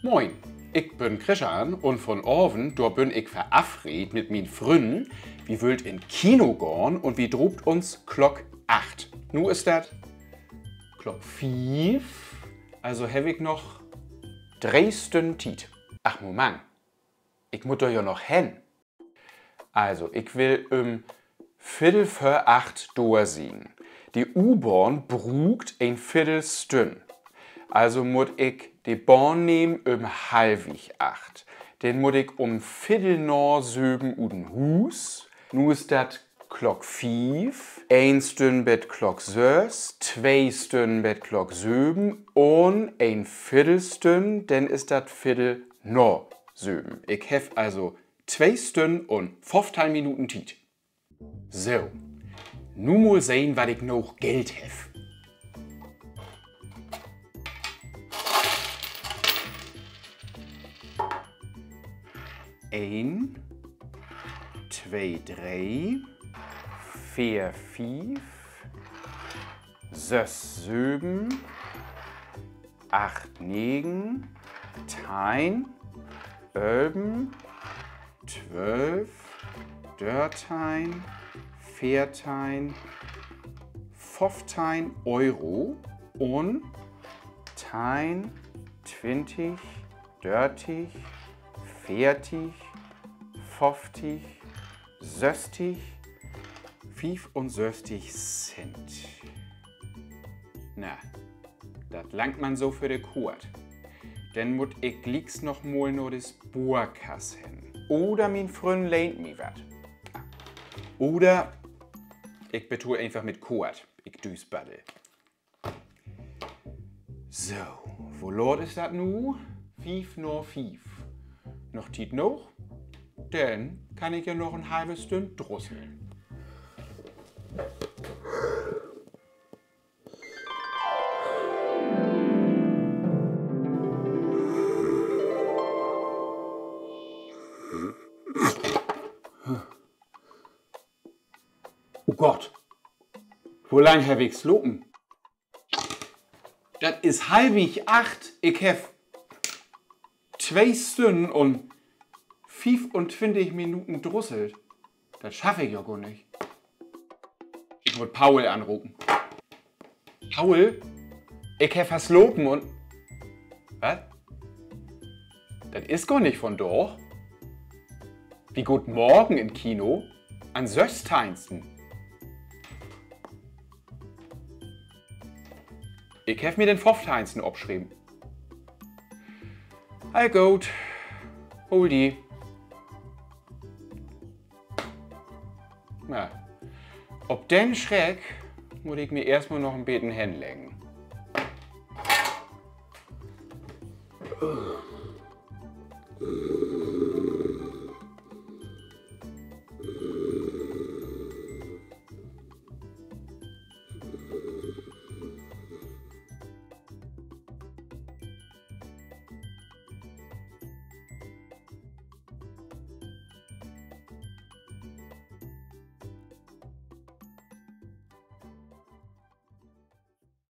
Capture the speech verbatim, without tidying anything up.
Moin, ik bün Christian un vonavend, dor bün ik verafreedt mit mien Frünnen. Wi wüllt in Kino gahn un wi draapt uns Klock acht. Nu is dat Klock fief, also heff ik noch dree Stünnen Tiet. Ach, Moment, ik mutt dor ja noch hen. Also, ik will üm Viddel vör acht dor sien. De U-Bahn bruukt en Viddel Stünn. Also mutt ik de Bahn nehmen üm halvig acht. Denn mutt ik üm Viddel na söven ut 'n Huus. Nu is dat Klock fief, een Stünn bet Klock söss, twee Stünnen bet Klock söven un en Viddelstünn, denn is dat Viddel na söven. Ik heff also twee Stünnen un föffteihn Minuten Tiet. So, nu mal sehn, wat ik noch Geld heff. Een, twee, dree, veer, fief, söss, söven, acht, negen, teihn, ölven, twölf, dörteihn, veerteihn, föffteihn Euro un teihn, twintig, dörtig, veertig, föfftig, sösstig, fiefunsösstig Cent. Na, dat langt man so för de Koort. Denn mutt ik glieks noch mal na de Spoorkass hen. Oder mien Fründ leent mi wat. Oder ik betahl eenfach mit Koort, ik Düüsbaddel. So, wo laat is dat nu? Fief na fief. Noch Tiet noog? Denn kann ik ja noch en halve Stünn drusseln. O Gott, wo lang heff ik slapen? Dat is halvig acht. Ik heff twee Stünnen un fiefuntwintig Minuten drusselt. Dat schaff ik ja gor nich. Ik mutt Paul anropen. Paul, ik heff verslapen un... Wat? Dat is gor nich vondaag. Wi gaht morgen in Kino, an'n sössteihnsten. Ik heff mi den föffteihnsten opschreven. All goot. Hol di. Na, op den Schreck mutt ik mi eerstmal noch en beten henleggen.